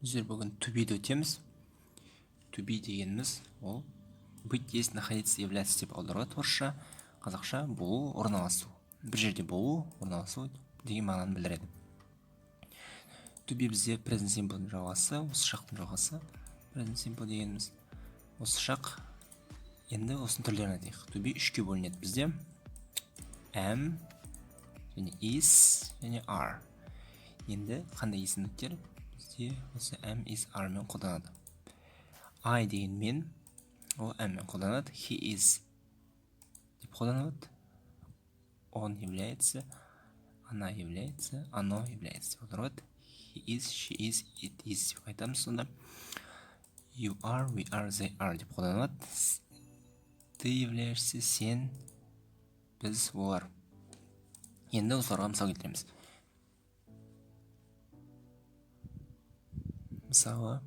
Біздер бүгін to be-ді өтеміз. To be дегеніміз ол быть, есть, находиться, являться деп аударылады орысша. Қазақша болу, орналасу. Бір жерде болу, орналасу деген мағынаны білдіреді. To be бізде present simple-дің жалғасы, осы шақтың жалғасы. Present simple дегеніміз осы шақ. Енді осының түрлерін айтайық. To be үшке бөлінеді бізде. Am және is және are. Енді қандай есімдіктер бізде осы am, is, are мен қолданады? I деген мен, ол am мен қолданады. He is деп қолданылады. Он является, она является, оно является деп аударылады. He is, she is, it is деп айтамыз сонда. You are, we are, they are деп қолданылады. Ты являешься, сен, біз, олар. Енді осыларға мысал келтіреміз. Мысалы,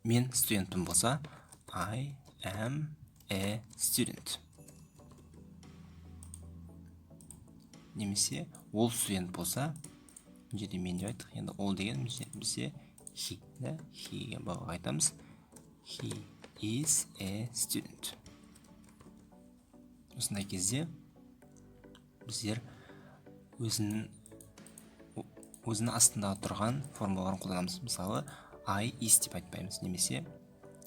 мен студентпін болса, I am a student. Немесе ол студент болса, мына жерде мен деп айттық, енді ол деген бізде he, да? He-ге баға айтамыз. He is a student. Осындай кезде біздер өзінің астында тұрған формулаларын қолданамыз. Мысалы, I is деп айтпаймыз, немесе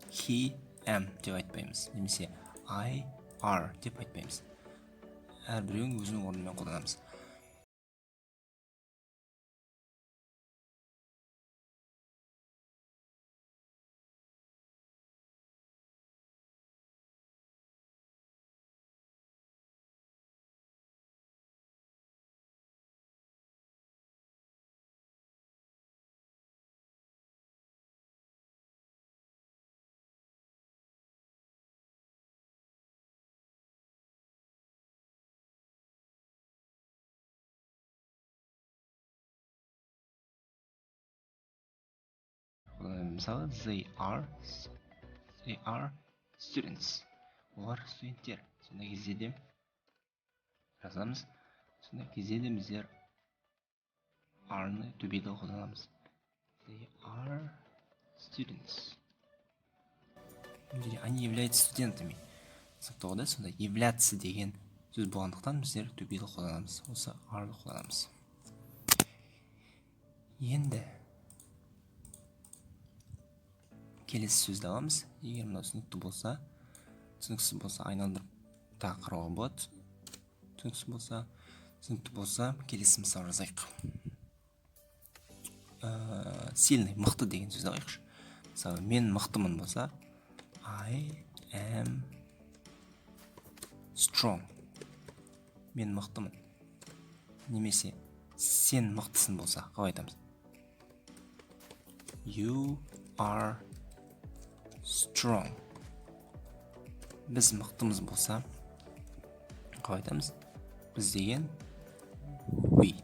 he am деп айтпаймыз, немесе I are деп айтпаймыз. Әрбіреуін өзінің орнымен қолданамыз. Мысалы, they are students. Олар студенттер. Сондай кезде де жазамыз. Сондай кезде де біздер are-ны to be-ді қолданамыз. They are students. Они являются студентами. Түсінікті ғой, да? Сонда являться деген сөз болғандықтан біздер to be-ді қолданамыз. Осы are-ды қолданамыз. Енді келесі сөзді аламыз. Егер мынау түсінікті болса, түсініксіз болса айналдырып тағы қарауға болады. Түсініксіз болса, түсінікті болса, келесі мысал жазайық. Сильный, мықты деген сөзді алайықшы. Мысалы, мен мықтымын болса, I am strong. Мен мықтымын. Немесе сен мықтысың болса, қалай айтамыз? You are strong. Біз мықтымыз болса, қалай айтамыз? Біз деген we.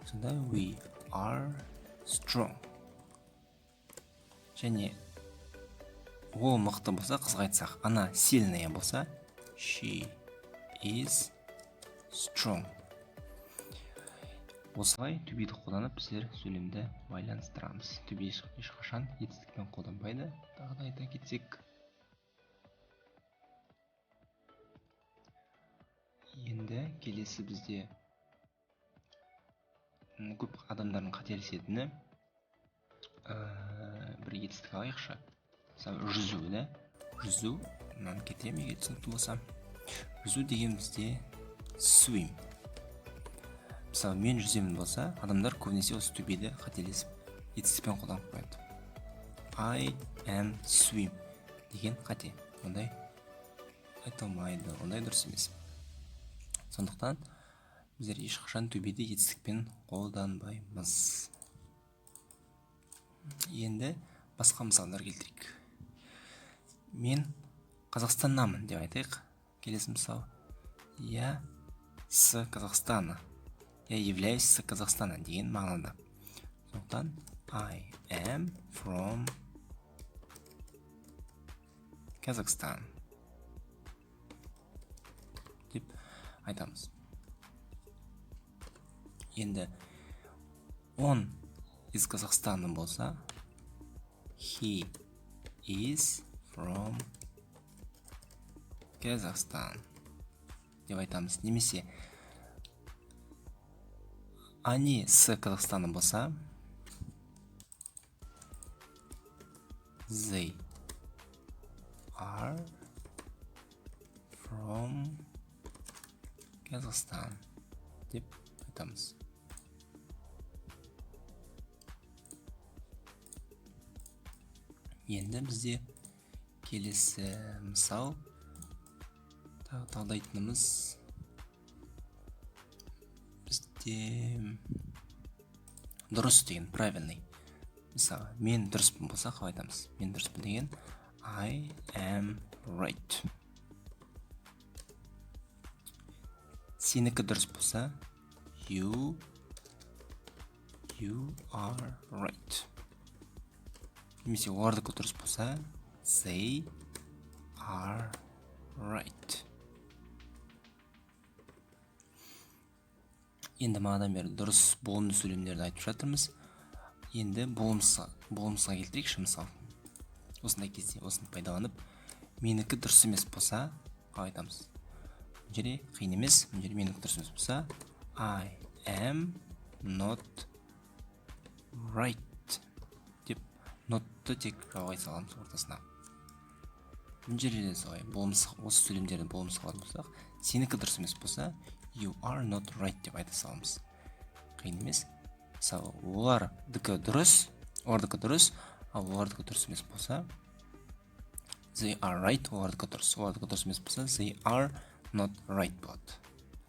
Сонда we are strong. Және ол мықты болса, қызға айтсақ, она сильная болса, she is strong. Осылай to be-ді қолданып біздер сөйлемді байланыстырамыз. To be ешқашан етістікпен қолданбайды. Тағы да айта кетсек. Енді келесі бізде көп адамдардың қателесетіні, бір етістік алайықшы. Мысалы, жүзу, да? Жүзу, мынаны кетіремін, егер түсінікті болса. Жүзу деген бізде swim. Мысалы, мен жүземін болса, адамдар көбінесе осы to be-ді қателесіп етістікпен қолданып қояды. I am swim деген қате. Ондай айта алмайды, ондай дұрыс емес. Сондықтан біздер ешқашан to be-ді етістікпен қолданбаймыз. Енді басқа мысалдар келтірейік. Мен Қазақстаннанмын деп айтайық. Келесі мысал. Я с Казахстана. Я являюсь с Казахстана деген мағынада. Сондықтан I am from Kazakhstan деп айтамыз. Енді Он из Казахстана болса, he is from Kazakhstan деп айтамыз. Немесе они с Казахстана болса, they are from Kazakhstan деп айтамыз. Енді бізде келесі мысал тағы талдайтынымыз бізде дұрыс деген, правильный. Мысалы, мен дұрыспын болса қалай айтамыз? Мен дұрыспын деген I am right. Сенікі дұрыс болса you are right. Немесе олардікі дұрыс болса they are right. Енді бағанадан бері дұрыс болымды сөйлемдерді айтып жатырмыз. Енді болымсызға келтірейікші мысал. Осындай кезде осыны пайдаланып, менікі дұрыс емес болса қалай айтамыз? Мына жерде қиын емес, мына жерде менікі дұрыс емес болса I am not right деп нотты тек жалғай саламыз ортасына. Мына жерде де солай, осы сөйлемдерді болымсыз қылатын болсақ, сенікі дұрыс емес болса you are not right деп айта саламыз. Қиын емес. Мысалы, олардікі дұрыс, олардікі дұрыс, ал олардікі дұрыс емес болса they are right, олардікі дұрыс, олардікі дұрыс емес болса they are not right болады.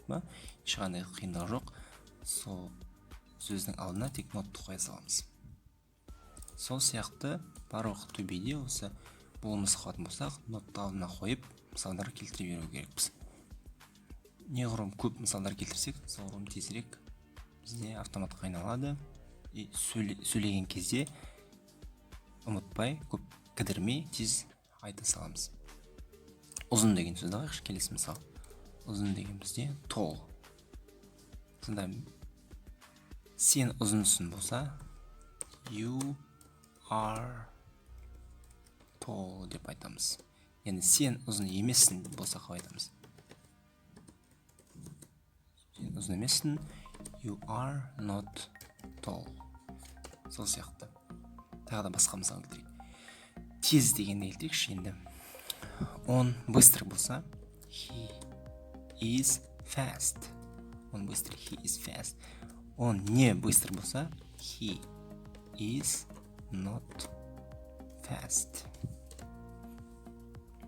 Ба? Ешқандай қиындығы жоқ. Сол сөздің алдына тек нотты қоя саламыз. Сол сияқты барлық төбеде осы болымсыз қылатын болсақ, нотты алдына қойып мысалдар келтіре беру керекпіз. Неғұрлым көп мысалдар келтірсек, соғұрлым тезірек бізде автоматқа айналады. И сөйлеген кезде ұмытпай, көп кідірмей тез айта саламыз. Ұзын деген сөзді алайықшы келесі мысал. Ұзын деген бізде tall. Сонда сен ұзынсың болса you are tall деп айтамыз. Енді сен ұзын емессің болса қалай айтамыз? Сен ұзын емессің, you are not tall. Сол сияқты. Тағы да басқа мысал келтірейік. Тез дегенді келтірейікші енді. Он быстр болса he is fast. Он быстр, he is fast. Он не быстр болса he is not fast.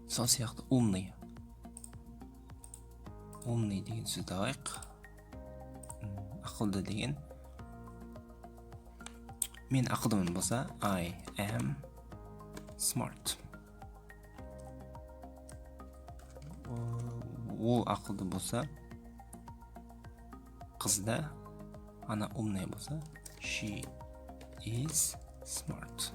Сол сияқты умный. Умный деген сөзді алайық. Ақылды деген. Мен ақылдымын болса I am smart. Ол ақылды болса қыз да, она умная болса she is smart.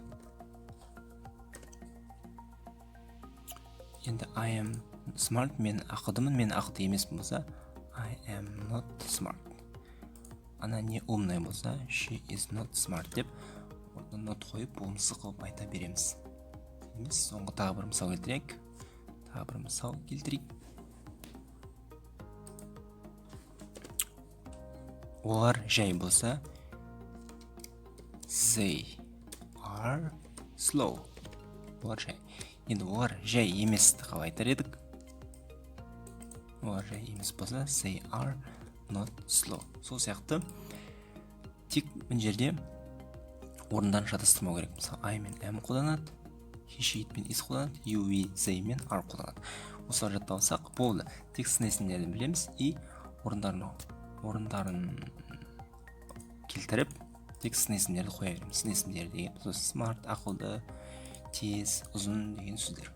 Енді I am smart, мен ақылдымын, мен ақылды емеспін болса I am not smart. Она не умная болса she is not smart деп орнына not қойып болымсыз қылып айта береміз. Емес, соңғы тағы бір мысал келтірейік. Тағы бір мысал келтірейік. Олар жай болса they are slow. Олар жай. Енді олар жай еместі қалай айтар едік? Олар жай емес болса they are not slow. Сол сияқты тек мына жерде орындарын шатастырмау керек. Мысалы, I мен am қолданады, he, she, it пен is қолданады, you, we, they мен are қолданады. Осылар жаттап алсақ болды. Тек сын есімдерді білеміз и орындарын келтіріп тек сын есімдерді қоя береміз. Сын есімдері деген сосын smart, ақылды, тез, ұзын деген сөздер.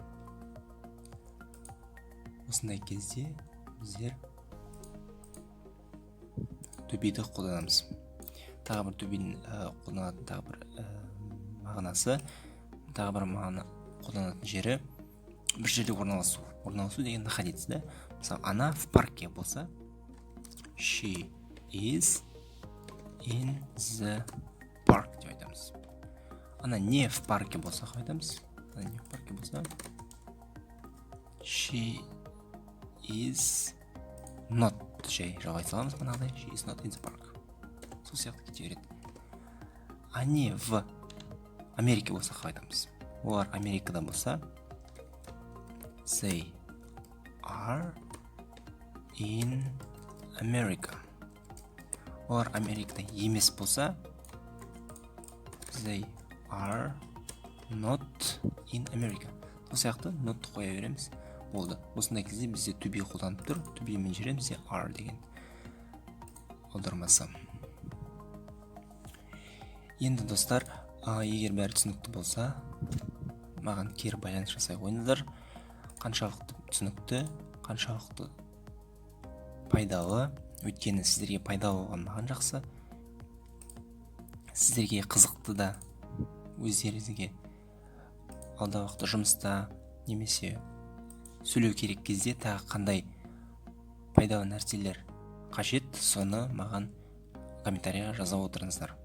Осындай кезде біздер төбеді қолданамыз. Тағы бір төбенің қолданатын тағы бір мағынасы, тағы бір мағына қолданатын жері бір жерде орналасу. Орналасу деген находиться, да? Мысалы, она в парке болса she is in the park» деп айтамыз. Она не в парке болса, қалай айтамыз? Она не в парке болса, «she is not», жай жалғай саламыз манағыдай, «she is not in the park». Сол сияқты кете береді. Они в Америке болса, қалай айтамыз? Олар Америкада болса, «they are in America». Олар Америкада емес болса, «they are not in America». Сол сияқты not қоя береміз, болды. Осындай кезде бізде to be қолданып тұр. To be мен жерде бізде are деген аудармасы. Енді, достар, егер бәрі түсінікті болса, маған кері байланыс жасай қойыңыздар. Қаншалықты түсінікті, қаншалықты пайдалы? Өйткені сіздерге пайдалы болған маған жақсы, сіздерге қызықты да, өздеріңізге алдағы уақытта жұмыста немесе сөйлеу керек кезде тағы қандай пайдалы нәрселер қажет, соны маған комментарийға жаза отырыңыздар.